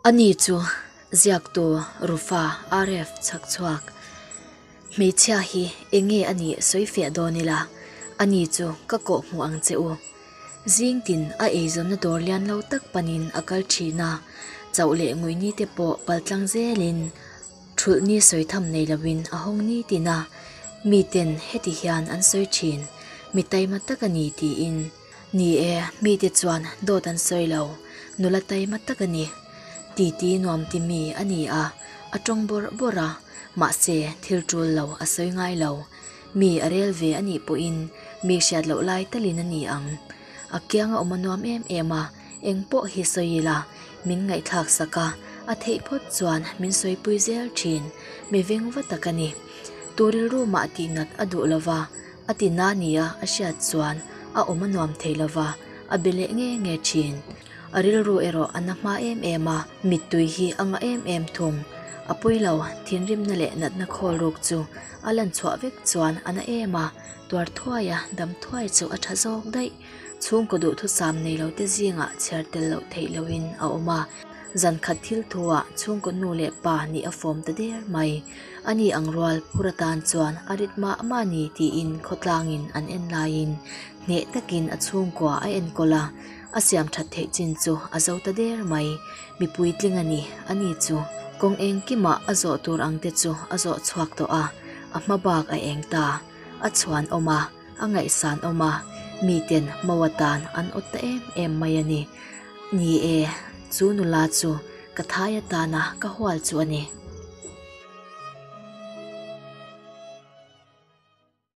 Ani chu ziaktu Rufa RF chhakchhuak. Hmeichhia hi enge a nih sawi fiah dawn ila, ani chu ka kawh hmuh ang che u. Zing tin a eizawnna dawr lian lo tak panin a kal thin a, chauh leh nguihni te pawh paltlang zelin thulh ni sawi tham nei loin a hawng ni tin a, miten heti hian an sawi thin, mi taima tak a ni tiin. Ni e, mite chuan dawt an sawi lo, nula taima tak a ni. Titi nuam ti mi a ni a, a tawng bawrh bawrh a, mahse thil tul lo a sawi ngai lo. Mi a rel ve a nih pawhin mi hriat loh lai talin a ni ang. A kianga awm a nuam em em a, eng pawh hi sawi ila min ngaihthlak sak a, a theih phawt chuan min sawipui zel thin, mi veng va tak a ni. Tu rilru mah tihnat a duh lova, A ti na nia a hriat chuan a awm a nuam thei lova, a be leh nge nge thin. A rilru erawh a na hma em em a, mittui hi a ngah em em thung. A pawi lo, thinrimna leh natna khawl ruk chu a lan chhuah vek chuan a na em a, tuar thuai a dam thuai chu a tha zawk daih. Chhungkaw duhthusam nei lo te zingah chhiar tel loh theih lohin a awm a, zan khat thil thuah chhungkaw nu leh pa nih a fawm ta der mai. A ni ang rual phur atan chuan a rit mah mah ni tiin khawtlangin an en laiin hneh takin a chhungkua a enkawl a, a siam that theih chin chu a zo ta der mai. Mipui tling a ni, a ni chu kawng engkimah a zawh tur ang te chu a zawh chhuak tawh a, a hma bak a eng ta, a chhuan awm a, a ngaihsan awm a, miten mo atan an awt ta em em mai a ni. Ni e, chu nula chu ka thai atana ka hual chu a ni.